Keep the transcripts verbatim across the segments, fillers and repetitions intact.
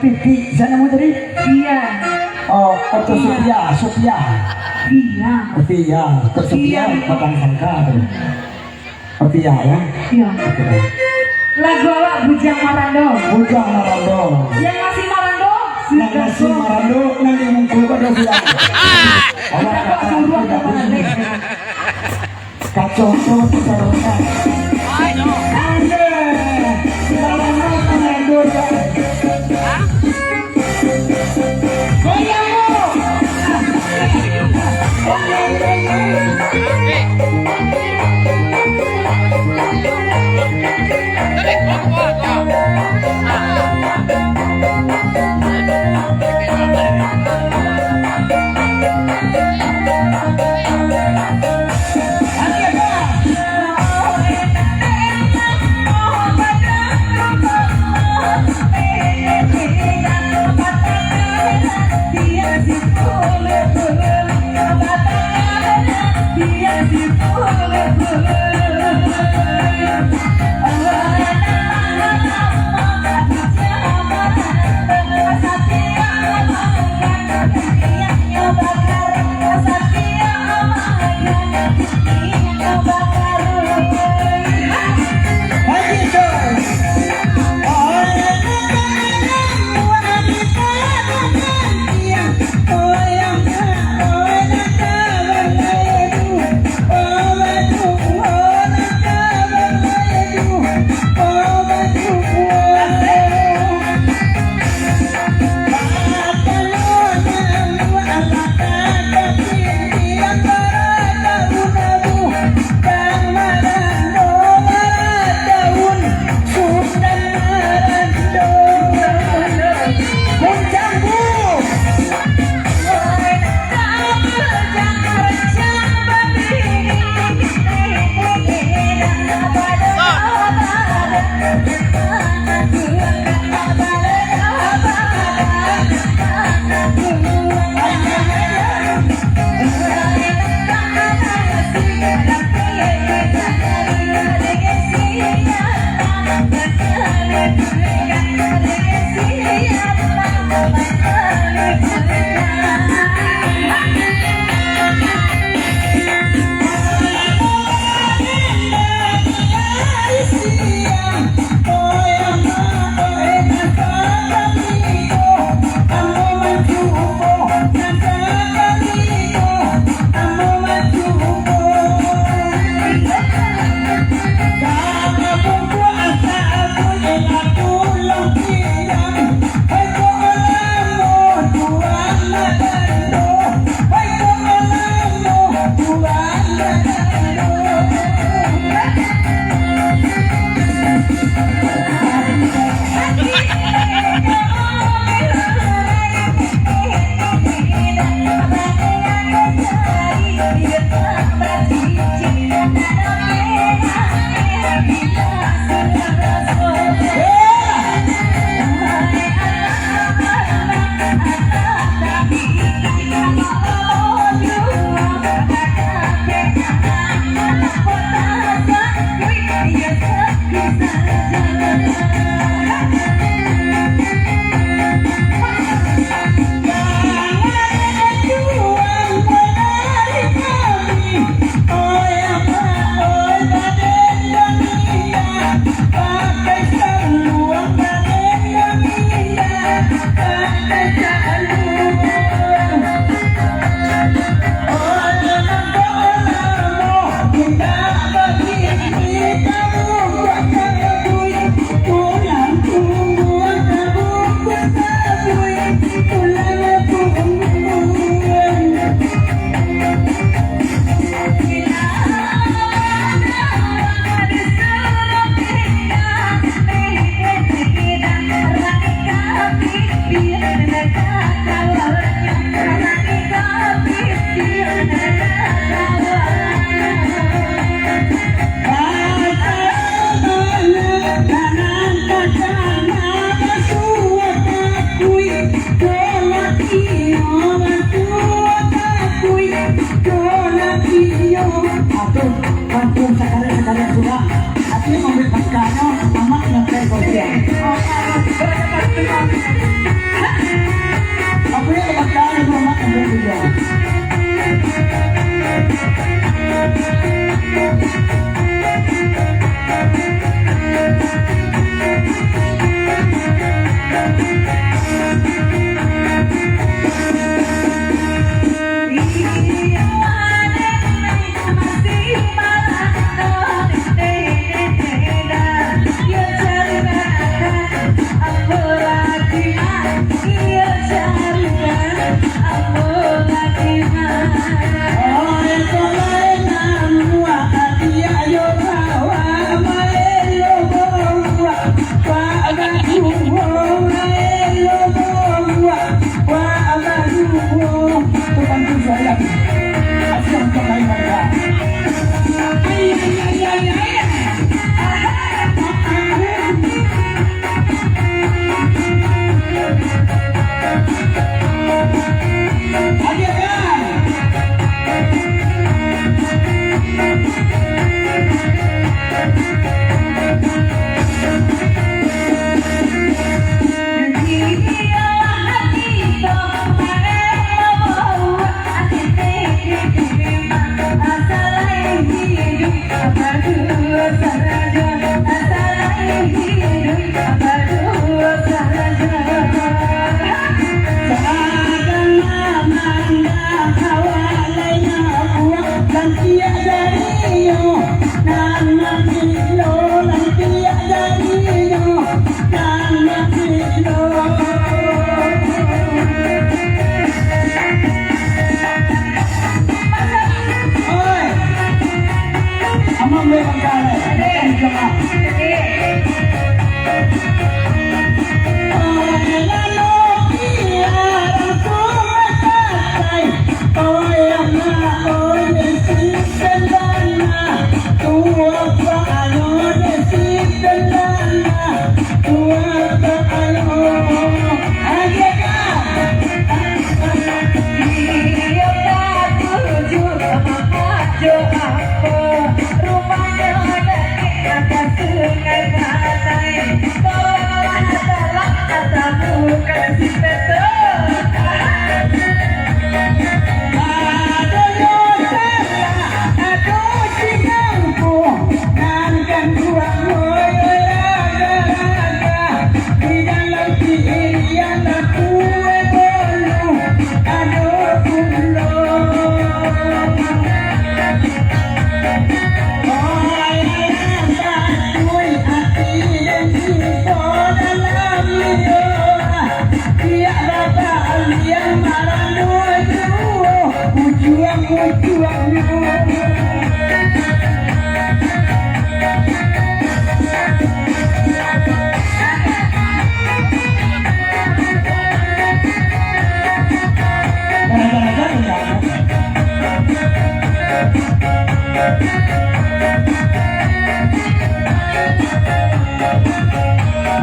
Pipi, siapa namo tadi? Iya. Oh, Oto Iya. Sofia, Sofia. Iya. Sofia, Oto Sofia, Iya. Batang Sangka tu. Sofia, ya? Iya. Oke. Lagu awak Bujang Marando. Bujang Marando. Yang masih marando, Yang masih marando, nan di muka pada siang. Awak Kita kok suruh tidak apa boleh. Kacau tu, kacau tu. Anjay, dalam apa yang dosa? Goyang, Bu.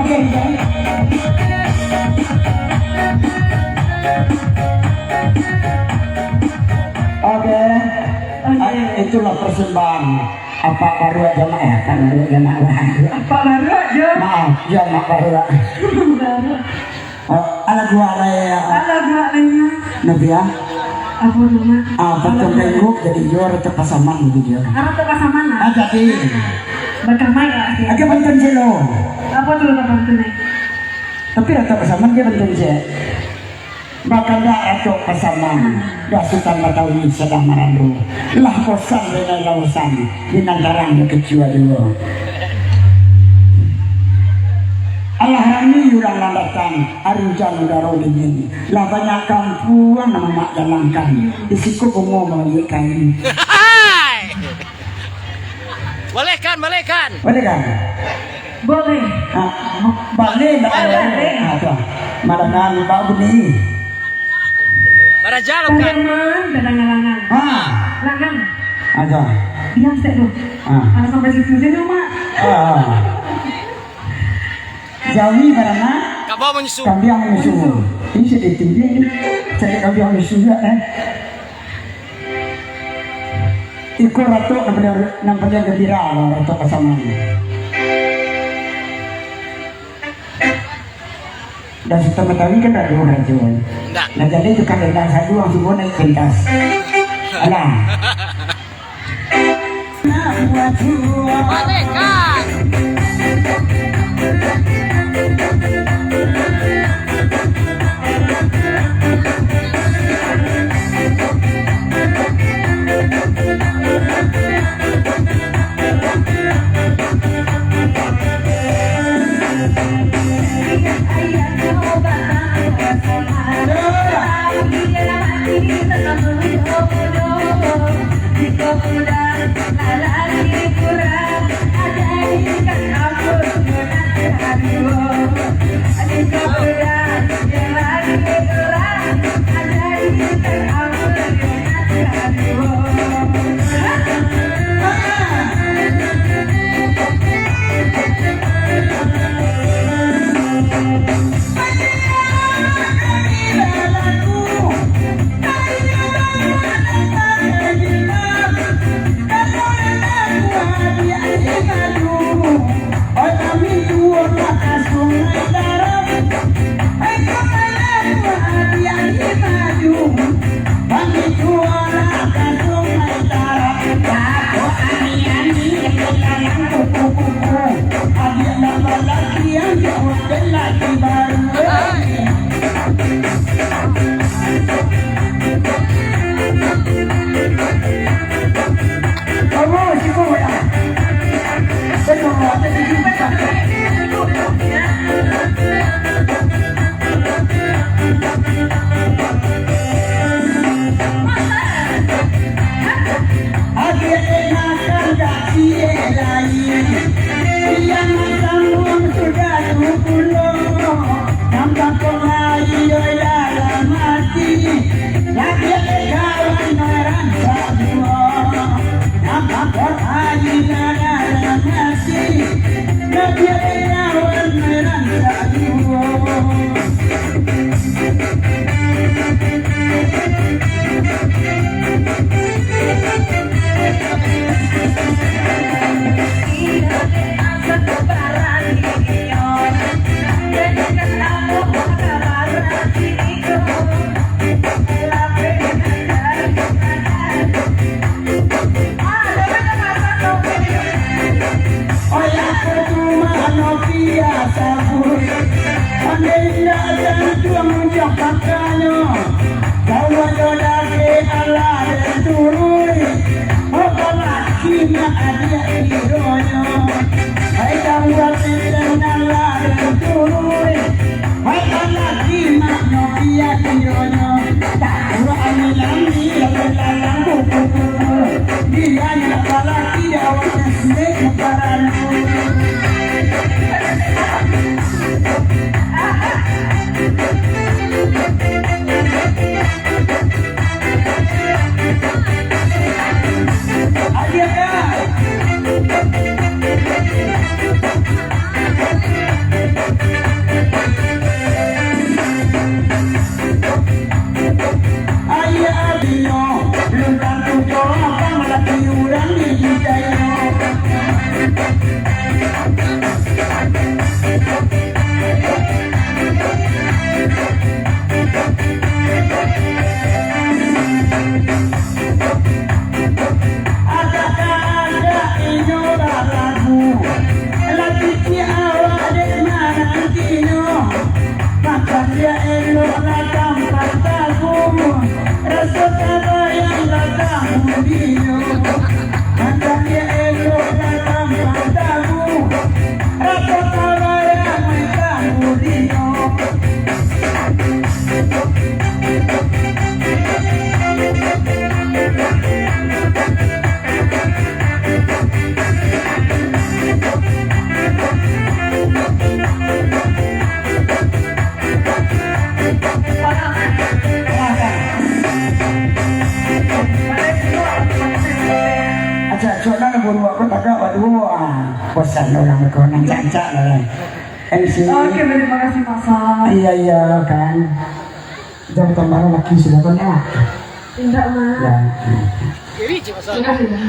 Oke. Oke. Ah, itulah persembahan. Apa baru aja, Mak, ya? Kan baru aja, Mak. Apa baru aja? Maaf, ya, Mak, baru, Mak. Baru. Oh, alah gua lah ya. Alah gua lah ya. Nabi ya? Apa nama? Ah, Patong Tengok jadi juara Rato Pasaman gitu dia. Rato Pasaman lah. Ah, jadi. Bakal main lah. Agak bantuan je lo. Apa tuh Rato Pasaman? Tapi Rato Pasaman dia bantuan je. Bakandak Rato Pasaman, dah Sutan Batawi sadang marandu. Lah bosan denai lausan, di nan tarang kecua duo. Alah rami urang nan datang, ari ujan udaro dingin. Lah banyak kampuang nan mamak jalangkan, di siko bungo mangayuik kain. Balehkan, balehkan. Balehkan. Boleh. Ah, baleh ndak? Baleh. Ah, tu. Madangan Pak Buni. Baraja lo kan? Tanaman, tanaman langang. Ah. Langang. Ada. Diam sek tu. Ah. Alah sampai situ saja, Mak. Ah. Jawi barana. Kabau manyusu. Kambiang manyusu. Manyusu. Ini sudah tinggi. Cari kambiang manyusu juga, eh. Iko Rato nan paling, nan paling gambira lah, Rato Pasaman. Dan Sutan Batawi kan ado rajo. Ndak. Nah, jadi tukang dendang sagu langsung naik pentas. Alah. Balehkan. Tuang muncak pakanyo, bawa yo dake ala den turuik. Obalaki mak adiak kironyo, hai tambuah teten ala den turuik. Hai balaki mak nyo kia kironyo, tak kuat ambil-ambil, lalang kuku-kuku. Dia nyo balaki awak sendiri parano. Ayah abinyo, belum tantu jorang, bang, laki urang di hidayah. Agak-agak inyo balagu, lah kicik awak dek manantinyo. Makan dia elok lah tampan tabu, raso tabayang lah tambudinyo. Makan dia elok lah tampan tabu, raso tabayang lah tambudinyo. Acak, cuak nan buru aku tagak baduo, ah. Bosan urang ko nan rancak-rancak lah. M C. Oke, terima kasih, Mas Sal. Iya, iya, kan. Jangan tambah laki sudah kan, ya? Indak, Mas. Ya. Sudah, sudah.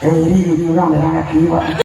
Eh, iri, iri urang, urang laki, Pak.